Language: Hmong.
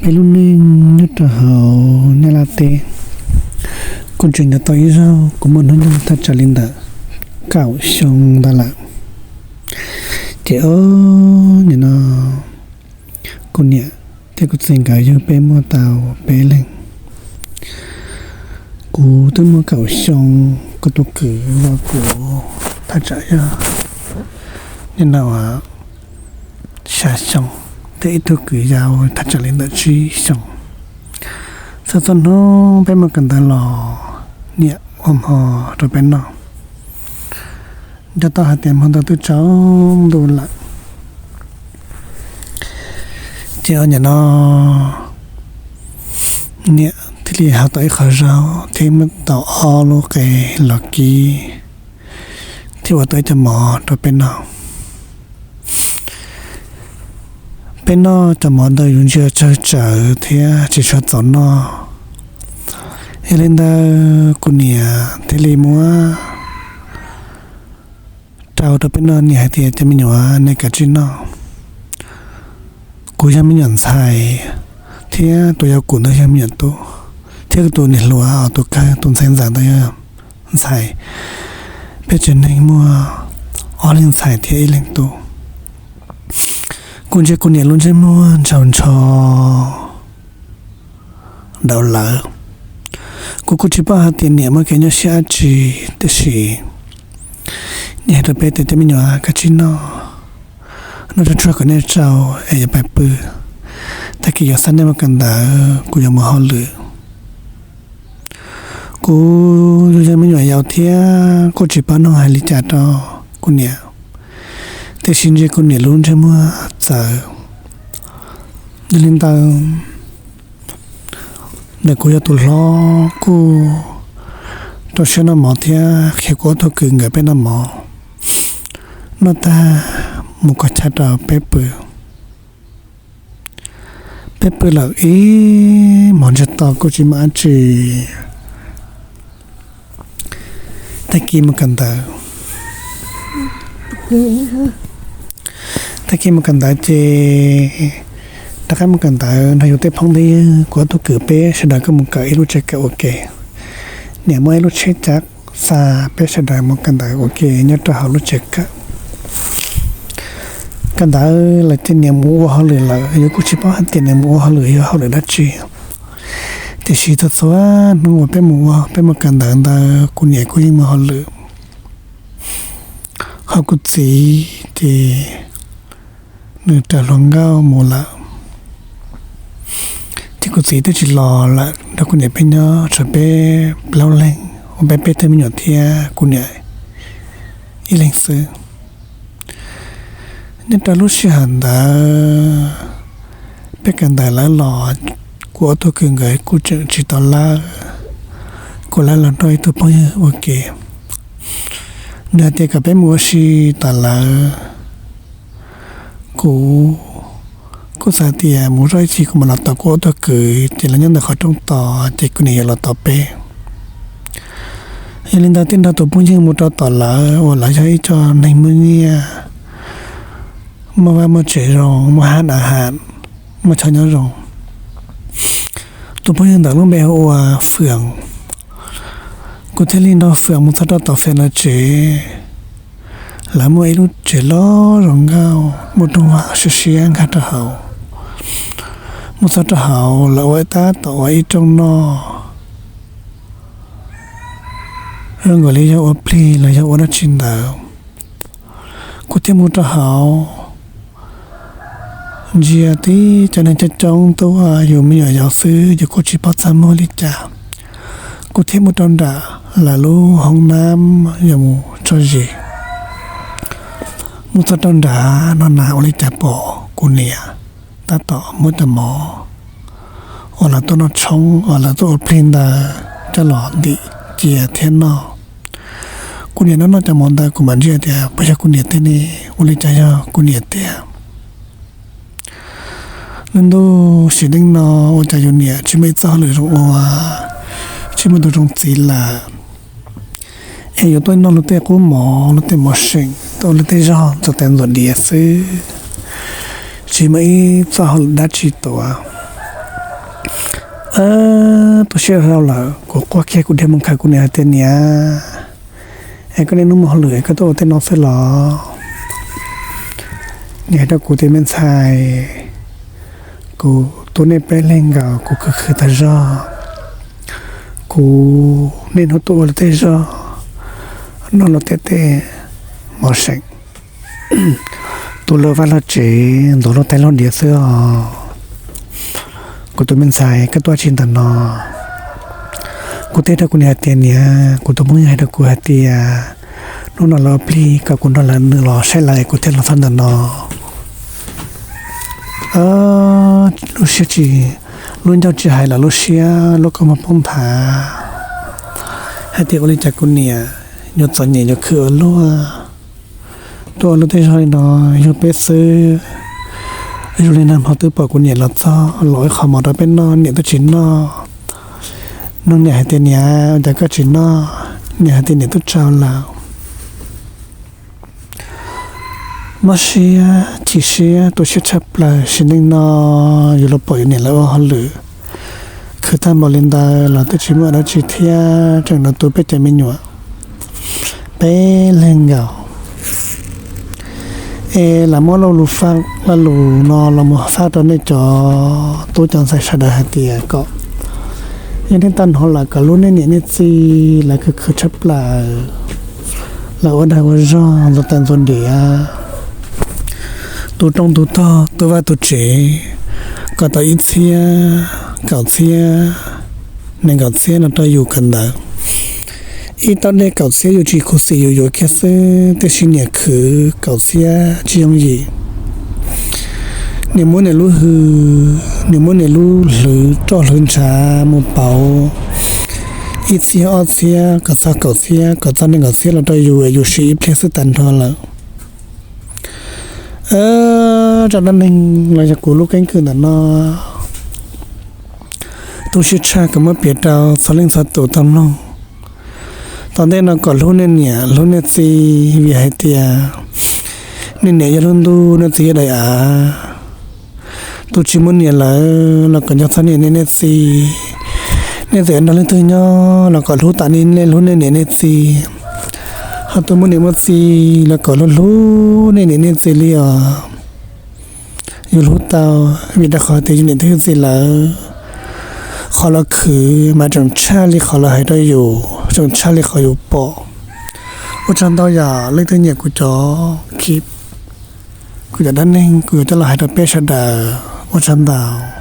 Peb lub neej nyob rau hauv Nyab Laj teb, kuv tseem nco tau ib zaug kuv muaj hnub nyoog thaj tsam li ntawm kaum xyoo ntawd lawm. Ces ob nim no kuv niam thiab kuv txiv nkawd yug peb muaj tau peb leeg. Kuv twb muaj kaum xyoo, kuv tus kwv yau kuv thaj tsam yog nim no xya xyoo, thiab ib tug kwv yau thaj tsam li ntawm tsib xyoo. Txhua txhua hnub peb mus kawm ntawv los niam ua hmo rau peb noj. Nco tau hais tias hmo ntawd twb tsaus ntuj lawm. Ces ob nim no niam thiaj li hau tau ib qho zaub thiab muab tau ob lub qe los kib thiab ua tau ib co mov rau peb noj. Peb noj cov mov ntawd yus ntsia tsawg tsawv thiab tsis tshua txaus noj. Yog li ntawd kuv niam thiaj li muab rau rau peb noj, niam hais tias cov me nyuam nej kav tsij noj. Kuv yog me nyuam ntxhais, thiab tus yau kuv ntawd yog me nyuam tub, thiab tus niam hluas tus kawg tus ntxhais ntxawm ntawd yog ntxhais. Peb tsev neeg muaj ob leeg ntxhais thiab ib leeg tub. Kuv ntsia kuv niam lub ntsej muag ntshaus ntsho dav lawm. Kuv kuj tsis paub hais tias niam muaj kev nyuaj siab dab tsi, tiam sis niam hais rau peb tias cov me nyuam kav tsij noj, noj tsuag tsuag kom nej tsau es yuav pais pw. Tag kis yuav xa nej mus kawm ntawv, kuv yuav mus hauj lwm. Kuv yog me nyuam yaus thiab kuj tsis paub nug hais li cas rau kuv niam, tiam sis ntsia kuv niam lub ntsej muag txawv. Yog li ntawd, ntawm kuv yog tus hlob kuj rau siab noj mov thiab qhia kuv ob tug kwv nkawd peb noj mov. Noj tag mus kov chaw rau peb pw. Peb pw lawm ib hmos ntsiag to kuj tsis muaj dab tsi. Tag kis mus kawm ntawv, tag kis mus kawm ntawv ces rov qab mus kawm ntawv nrog yus tej phooj ywg, kuv ob tug kwv peb sawv daws kuj mus kawm ib lub tsev kawm ua ke. Niam muab ib lub tsheb cav xa peb sawv daws mus kawm ntawv ua ke nyob rau hauv lub tsev kawm. Kawm ntawv lawm ces niam mus ua hauj lwm lawm, yus kuj tsis paub hais tias niam mus ua hauj lwm yog hauj lwm dab tsi. Tiam sis txhua txhua hnub uas peb mus ua, peb mus kawm ntawv ntawd kuv niam kuj yeej mus hauj lwm. Ho kuv txiv ces nws raws hluas nkauj mus lawm. Ces kuv txiv twb tsis los lawm, nrog kuv niam peb nyob tshuav peb plaub leeg, uas peb peb tug me nyuam thiab kuv niam ib leeg xwb. Nyob rau lub sij hawm ntawd peb kawm ntawv lawm los kuv ob tug kwv nkawd kuj tseem tsis tau lawb, kuv lawv los nrog ib tug phooj ywg ua ke. Nws hais tias kom peb mus ua si tom lawv. Kuv kuj xav tias mus zoj ib chim kuv mam los tos kuv ob tug kwv, ces lawv nyob ntawm qhov rooj tos ces kuv niam yuav los tos peb. Yog li ntawd thiaj nrog tus phooj ywg mus rau tom lawv uas lawv yog ib co neeg muaj nyiaj, muaj vaj muaj tsev zoo, muaj hab na has, muaj chaw nyob zoo. Tus phooj ywg ntawd lub npe hu ua Fwm. Kuv thiaj li nrog Fwm mus txog rau tom Fwm lawv tsev. Lawv muaj ib lub tsev loj zoo nkauj, muaj rooj vag siab siab nkag rau hauv. Mus txog rau hauv lawv ua tab tom ua ib rooj noj, zoo nkaus li yog ua plig los yog ua dab tsi ntawd. Kuv thiaj mus rau hauv, ntsia tib cov neeg coob coob tuaj, yus me nyuam yaus xwb yus kuj tsis paub txaj muag li cas. Kuv thiaj mus rau nram lawv lub hoob nab yog mus tso zis. Mus txog rau nrad no na ua li cas pom kuv niam tab tom muab cov mov uas lawv tuaj noj tshoob uas lawv tuaj ua plig ntawd coj los ntim cia thiab noj. Kuv niam noj noj cov mov ntawd kuv mam ntsia tias puas yog kuv niam tej ne, ua li cas yog kuv niam tiag. Lub ntuj sim neej no ua cas yus niam tsis muaj ib txoj hauj lwm zoo ua, tsis muaj tus zoo txiv lawm, es yuav tuaj noj luag tej qub mov, luag tej mov seem, tuaj ua luag tej zog ntxuav tais ntxuav diav xwb, tsis muaj ib txoj hauj lwm dab tsi tuav. Tu siab dhau lawm, kuv quaj kiag kuv dhia mus khawm kuv niam hais tias, Niam, es koj niaj hnub mus hauj lwm es koj tuaj ua tej no xwb los? Niam hais rau kuv tias, Me ntxhais, kuv tu nej peb leeg nkaus kuv khwv khwv tag zog, kuv niaj hnub tuaj ua luag tej zog, noj luag tej tej mov seem, tu luag vaj luag tsev, ntxuav luag tais luag diav xwb os. Kuv tus me ntxhais, koj tuaj tsis ntawm no. Kuv thiaj rau kuv niam hais tias, Niam, kuv tus phooj ywg hais rau kuv hais tias hnub no lawv ua plig kom kuv nrog lawv nws los saib lawv es kuv thiaj los txog ntawm no. Lub siab tsis, lub ncauj tsis hais los lub siab lub kua muag poob nthav hais tias, Ua li cas kuv niam yuav txom nyem yuav khwv ua luaj, tuaj ua luag tej zog li no, yug peb xwb. Zoo li nag hmo twb pom kuv niam los txog los ib qho mov rau peb noj, niam twb tsis noj. Nug niam hais tias, Niam, ua cas koj tsis noj? Niam hais tias niam twb tsaug lawm. Mob siab, chim siab, tu siab tshaj plaws, sim neej no yus los pom yus niam lawv ua hauj lwm khwv tag npaum li ntawd los twb tsis muaj dab tsi thiab, tseem los tu peb cov me nyuam peb leeg nkaus. Es lam muab lo lus faj, lo lus no los mus faj rau nej cov tub cov ntxhais sawv daws hais tias kom, yog nej tau hnov lawm kom hlub nej niam nej txiv, lawv khwv khwv tshaj plaws, lawv ua dag ua zog ntxuav tais ntxuav diav, tu rooj tu tog, tu vaj tu tsev, kom tau ib txhiab, kaum txhiab, nees nkaum txhiab no rau yus kawm ntawv. Ib tau dej kaum txhiab yus tsis khuv xim yus yuav kiag xwb, tiam sis niam khwv kaum txhiab tsis yooj yim. Niam muab niam lub hws, niam muab niam lub hlwv roj hlwv ntshav mus pauv ib txhiab ob txhiab kom txog kaum txhiab kom txog nees nkaum txhiab los rau yus, yus siv ib pliag xwb tag nrho lawm. Zaj dab neeg los yog kuv lub keeb kwm ntawm no tu siab tshaj, kuv muab piav rau txhua leej txhua tus tau mloog. Tom ntej no kom hlub nej niam hlub nej txiv, vim hais tias nej niam yog lub ntuj, nej txiv yog daim av. Tus tsis muaj niam lawm los kom nco txog nej niam nej txiv. Nej txawm nrog leej twg nyob los kom hlub tam nej hlub nej niam nej txiv. Ho tus muaj niam muaj txiv los kom hlub hlub nej niam nej txiv li os. Yus hlub tau, vim rau qhov tias yus niam thiab yus txiv lawv, qhov lawv khwv mas tseem tshaj li qhov lawv hais rau yus, tseem tshaj li qhov yus pom. Ua tsaug ntau yom, leej twg nyiam kuv cov clip, kuv cov dab neeg kuv yuav coj los hais rau peb sawv daws. Ua tsaug ntau.